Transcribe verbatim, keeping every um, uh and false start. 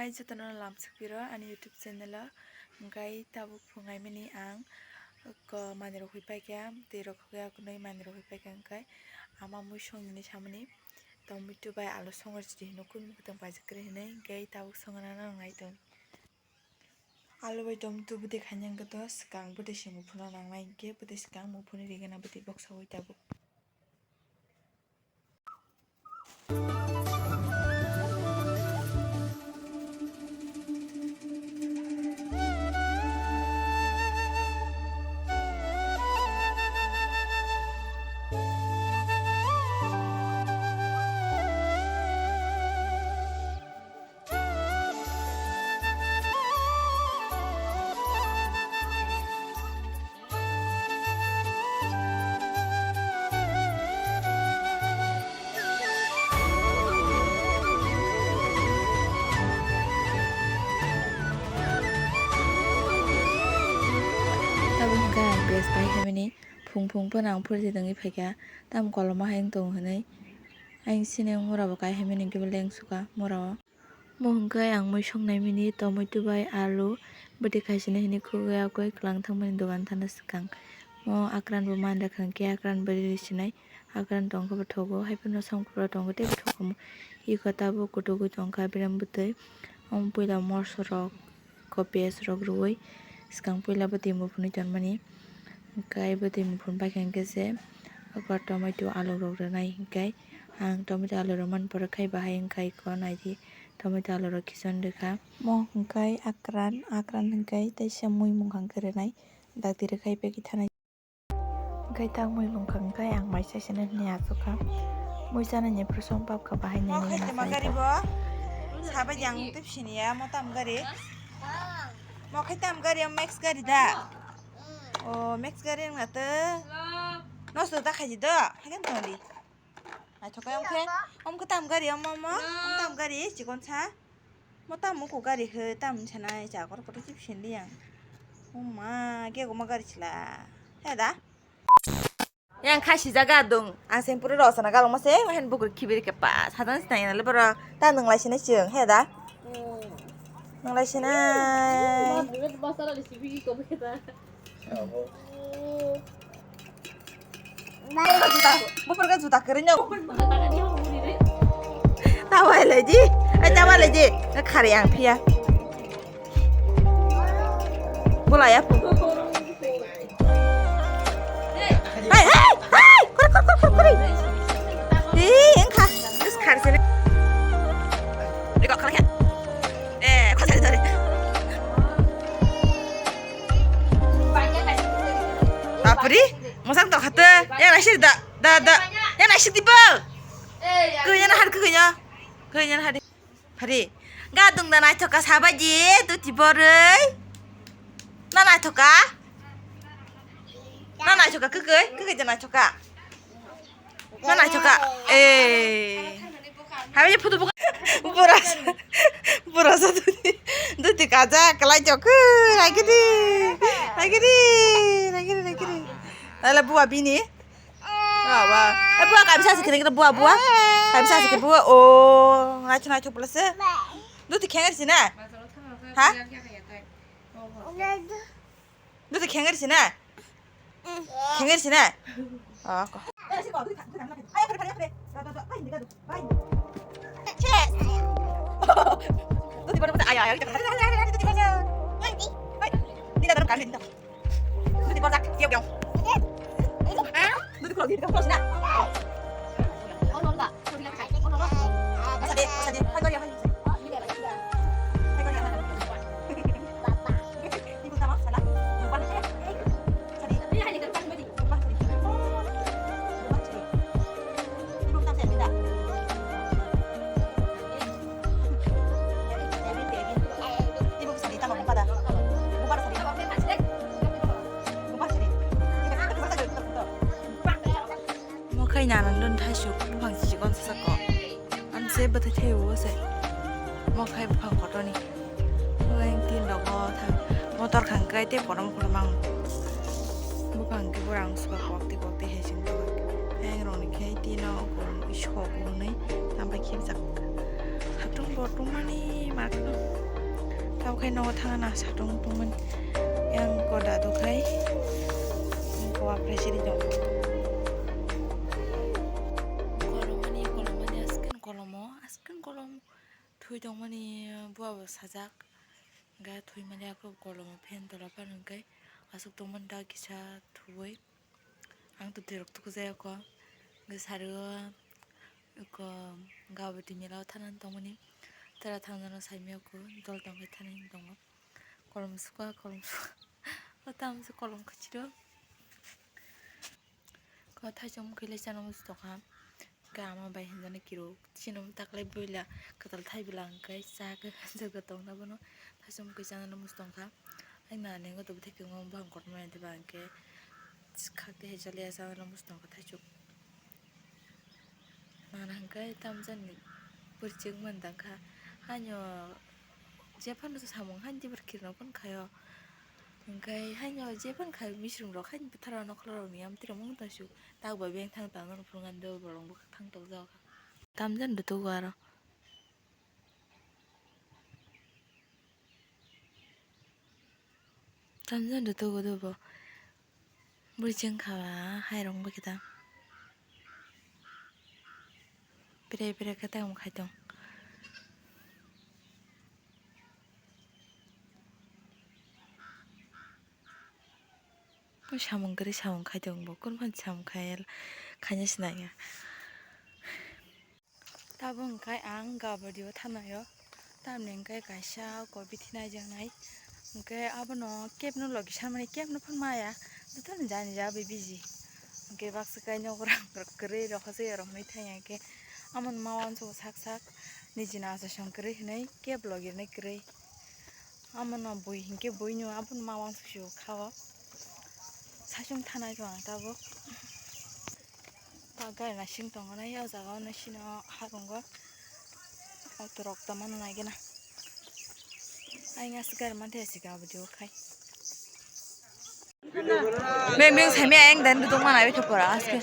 Hai jotono lamsok piro ani YouTube channel o, hwnkhe tabuk phungai mani ang ko manwi rok hoi paikha, twi rok hoi ya kunui manwi rok hoi paikha, hwnkhe ama mui song nini samani tomato bai alu songor sidi hino kunu kwtang paijak kwrwi hinui hwnkhe tabuk songna nang nai tong. Alu bai tomato bwtwi khaina hwnkhe to swkang bwtwi se muphunna nangnai, hwnkhe bwtwi swkang muphunwi rigena bwtwi boksaui tabuk. Tabuk hwnkhe ang best pai himani phung phung phano ang phuri tongwi phaikha, tamo koloma hai wng tongo hinwi. Ayang sini mura bo kai himani hwnkhe bo leng sukha mura o. Mo hwnkhe ang mui songnai mini tomato bai alu bwtwi khaisini hwnwi khugwi akoi kwlang thangmani dogan thana swkang. Mo akran bo man rwkha hwnkhe akran bwrwi sinai, akran tongkhe bo thogo, haiphano songphuru tongkhe teibo thogo. Iko tabuk kutukgwi tongkha berem bwtwi, omo puila moso rok, ko piyaj rok rwui swkang puila bwtwi muphunwi tonmani, hwnkhe bwtwi muphun baikha hwnkhe se oko tomato alu rok rwnai, hwnkhe ang tomato alu rwmani pore khai bahai wngkha iko naidi. Tomato alu rok kison rwkha. Mo hwnkhe akran, akran hwnkhe teisa mui mungkha hwnkhe rwnai, dakti rwkhai peki thanai. Hwnkhe tak mui mungkha hwnkhe ang mai saichana hwnwi achukha. Mui chanani phuru song papkha bahai nini. Mo khaitama gari bo. Sabai yang tip sini ya, mo tam gari. Mo khaitam gari, Max gari da. O, Max gari wngna to. Nosto da khaidi do. Haikhe tongdi. Naithok khe, omo khe, omo khe tam gari, omo, omo, omo tam gari, chikon sa. Mo tam muku gari he, tam sanai, chakor kotor chip sindi yang. Oma, ke goma gari chila. He da? Yang khasi jaga dong, ang sempuru rosana galong mase, mahen bukur khibir ke pas, hadan sinai na lebara, ta nung lai sinai cheng, he da? Nung lai sinai. Buphar ka juta kwrwi no. Tawai lai di. Ai tawai lai di. Khari ang phiya. Bola ya pu. Hai hai hai. Kore kore kore kore. Hi engkha. Terus khari sini. Iko khari. Eh, khosari dare. Bapri, mosang to khate. Ya nasir da da da. Ya nasir di bo. Kanya na har kanya. Kanya na har. Hari. Gadung da naithoka sabaji tu tiboroi. Na naithoka. Na naithoka kukui, kukui da naithoka. Na naithoka. Eh. Hai photo buka. Borok. Borok sa duni. Duti kaja kalai jok. Hai kiri. Hai kiri. Hai kiri. Hai kiri. Ala bua bini. Bua bua. Eh bua kamsa sikiri kiri bua bua. Kamsa sikiri bua. Oh, naitho naitho pula se. Duti khengar sina. Ha? Duti khengar sina. Khengar sina. Oh, ko. Mokhai nanandon thaisuk buphang chikon sasako. Amse bwthai thaibo se. Mokhai buphang kotorni. Buphang tin rogo thang. Motor khang kai te korom korom ang. Buphang ke borang suka kokti kokti hai sing. Yang roni khai tino korom isko korom nai. Tampai khibjak. Sak Tung bo tungmani ma kheno. Tamo khai nogo thangna satung tungmani. Yang koda do khai. Kowa phai siri jong. Kolomani, kolomani, asken kolomo, asken kolom. Thui tongmani bua bo sajak. Ga thui mani ako kolomo phen tola pan hwnkhe aswk tongmani da kisa thuwi. Ang to twi rok tuku jaya ko. Hwnkhe sari o ko gabati mela o thanani tongmani. Tara thangjano saimaya ko dol tongkhe thanani tongo. Kolom suka, kolom suka. O tamo se kolom kwchwiro. Ko thaisong mukhe le chana muchung tongkha. Hwnkhe ama bai hinjana kiro. Chini taklai boila kwtal thai bwla hwnkhe cha khe joto tongna bono. Thaisong mukhe chana muchung tongkha. Ai nani go to bwthai khe ngo bang kotor maya de ba hwnkhe khak de hai chaliya chana muchung tongkha thaisong. Nana hwnkhe tamjani bwrwi chwng man tangkha. Haino jephano samung haino tibra khirno phano khaio. Hwnkhe haino jephano khaio misrung rok haino bwtharo nokhlorokni yam tira mung tongsu. Tak bai beng thang tang nang phuru ngan do bolong bwkha thang tok jao kha. Tamjani do tugo aro. Tamjani do tugo do bo. Bwrwi chwng kha ba hai rong bai khe ta. Pere pere khe tamo khai tong. Samung kwrwi samung khai tong bo. Kun phan samung khai khaina sinai ya. Tabuk hwnkhe ang gabadi o thanaio, tamni hwnkhe kaisa kopi thinai jaknai, hwnkhe abono kebno logi sanmani kebno phano maya, jotono jani ja bai biji, hwnkhe baksa kainwi rang rok kwrwi rok hachaya rok hinwi thangya khe, amoni ma uansukgo sak sak niji no achasong kwrwi hinwi keb logi rwnai kwrwi. Amo no bui hinkhe bui no abono ma uansuk si o kha o. Saichung thanai khe ang tabuk. Ta gari naising tongo nai o jaga o naising no harungo. Auto rok tongma no nai gana. Ayang aswk gari manthe aswk aboni o khai. Beng beng saimaya ayang dan duduk mana bai khe pora aske.